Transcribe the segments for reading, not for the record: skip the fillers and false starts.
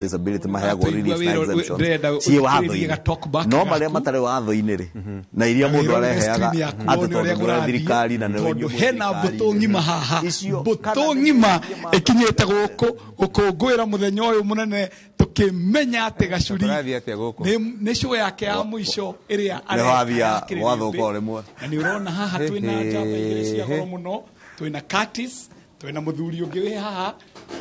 Disability maheagwo Tũigua relief na wĩra- exemptions ndĩrenda ciĩ ũthikĩrĩrie watho-inĩ ga talk back no gaku. marĩa matarĩ watho-inĩ rĩ na iria mũndũ Wĩrorere areheaga screen yaku atĩ wone tondũ ũrĩa mũrĩ kũrathiĩ, thirikari na nĩ tondũ inyuĩ mwĩ hena mbũtũ thirikari-inĩ. ng'ima haha Icio- mbũtũ ng'ima ĩkinyĩte gũkũ gũkũngũĩra mũthenya ũyũ mũnene tũkĩmenya atĩ Gacuri Kũrathiĩ atĩa gũkũ? nĩ show yake ya mũico ĩrĩa Nĩ wathiĩ areka ya Kĩrĩrĩmbĩ. gwathoka o rĩmwe. Na nĩ ũrona haha twĩna njamba igĩrĩ cia goro mũno, twĩna Curtis, twĩna mũthuri ũngĩ wĩ haha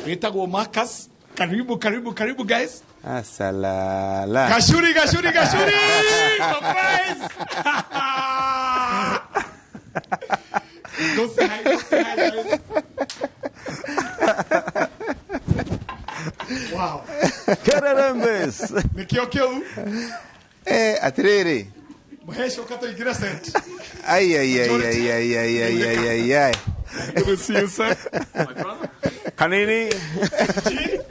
wĩtagwo Marcus. Karibu, karibu, karibu guys. Asalala. Gacuri, Gacuri, Gacuri! Surprise! Go say hi, go say hi, guys. Wow. Kererembes. Nĩkĩo kĩu. Eh, atiriri. Mũhecwo tũingĩre set. Ai ai ai ai ai ai ai ai ai ai. Good to see you, sir. Kanini.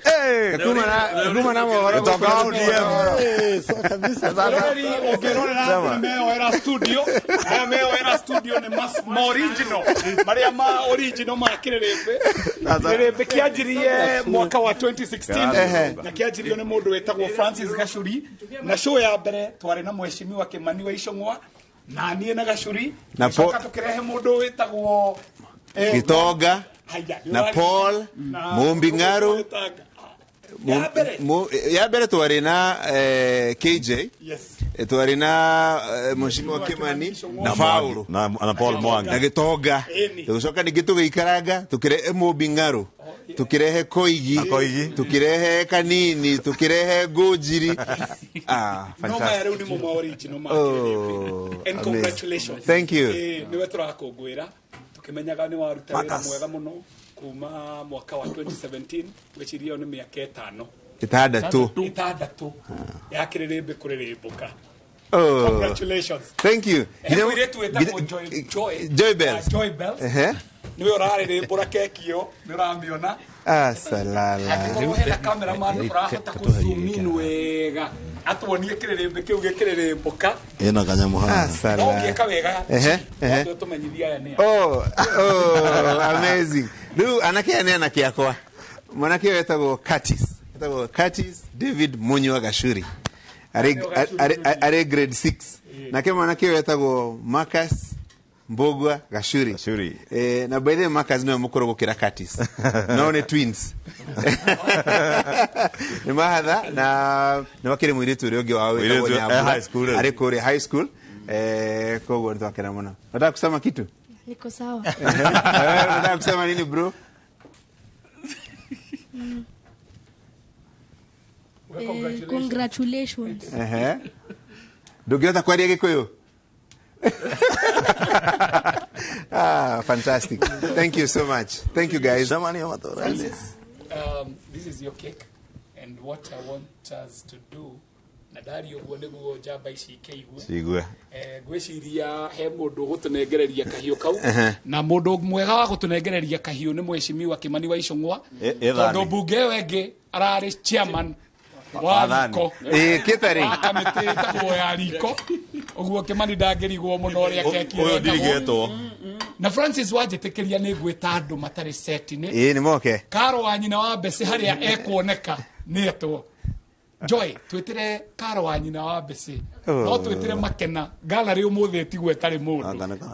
Hey. Kuma na mohoro. Kutoka ODM. Roreri ũngĩrorera Sema. nĩ meyoera studio, aya meyoera studio nĩ ma original, marĩa ma original ma Kĩrĩrĩmbĩ. Kĩrĩrĩmbĩ kĩanjirie mwaka wa 2016 Ehe. na kĩanjirio nĩ mũndũ wĩtagwo Francis Gacuri, na show ya mbere twarĩ na mheshimiwa Kĩmani wa Icũng'wa na niĩ na Gacuri, Na tũgĩcoka tũkĩrehe mũndũ wĩtagwo Gitonga Haya, na Paul na Mumbi Ng'aru. Ya mbere. Ya mbere twarĩ na KJ. Yes. Twarĩ na Mheshimiwa Kimani na Paulo Na Paul Mwangi. na Gitonga. Ĩni. Tũgĩcoka ningĩ tũgĩikaranga tũkĩrehe Mumbi Ng'aru, tũkĩrehe Koigi, Na Koigi. tũkĩrehe Kanini, tũkĩrehe Ngũnjiri. Ah, No maya fantastic. rĩu nĩmo ma original ma Oh, Kĩrĩrĩmbĩ. And amazing. congratulations. Thank you. Nĩwe tũrakũngũĩra tũkĩmenyaga nĩ waruta wĩra Marcus. mwega mũno kuma mwaka wa 2017, ngwĩciria ĩyo nĩ mĩaka 5 6 6 ya Kĩrĩrĩmbĩ kũrĩrĩmbũka. Oh. Congratulations. Thank you. He mũirĩtu wĩtagwo Joy, Joy, Joy Bells. Joy Bells. Ehe. Nĩwe ũrarĩrĩmbũra keki ĩyo, nĩ ũramĩona. Asalala. Angĩkorwo hena cameraman ũrahota kũ zoom in wega atuonie kĩrĩrĩmbĩ kĩu gĩkĩrĩrĩmbũka. Ĩna kanyamũ haha. No Asalala. ũngĩka wega, Ehe, ehe. no tũmenyithie aya nĩ a. Oh, amazing. Rĩu anake aya nĩ anake akwa. Mwanake ũyũ etagwo Curtis. Etagwo Curtis David Munyua Gacuri. Arĩ grade 6. Nake mwanake ũyũ etagwo Marcus Mbugua Gacuri. Gacuri. Na by the way Marcus nĩwe mũkũrũ gũkĩra Curtis. No nĩ twins. Nĩ mahatha na nĩ makĩrĩ mũirĩtu ũrĩa ũngĩ wao wĩtagwo Mũirĩtu, Nyambura. high school rĩu. Arĩ kũrĩa high school. Koguo nĩ twakena mũno. Nataka kusema kitu? Niko sawa. Unataka kusema nini bro? Congratulations. Ehe. Ndũngĩhota kwaria Gĩkũyũ? Ah, fantastic. Thank you so much. Thank you guys. Cemanio matũra-inĩ. Francis, this is your cake, and what I want us to do, na ndaria ũguo nĩguo njamba ici ikĩigue. Cigue. Ngwĩciria he mũndũ ũgũtũnengereria kahiũ kau, na mũndũ mwega wa gũtũnengereria kahiũ nĩ mheshimiwa Kĩmani wa Icũng'wa, Ĩ thani. tondũ mbunge ĩyo ĩngĩ ararĩ chairman wa Wathani. riko Ĩ, catering. Wa kamĩtĩ ĩtagwo ya riko, ũguo Kĩmani ndangĩrigwo mũno ũrĩa keki Ũyũ ĩrekagwo. ndirigĩtwo. Na Francis wanjĩtĩkĩria nĩ ngwĩta andũ matarĩ set-inĩ. Ĩ, nĩ moke. Karo wa nyina wa Mbeci harĩa ekuoneka nĩ etwo Joy, twĩtĩre Karo wa nyina wa Mbeci, no twĩtĩre Makena gallery ũmũthĩ ĩtigwo ĩtarĩ mũndũ. Anga nĩ ka-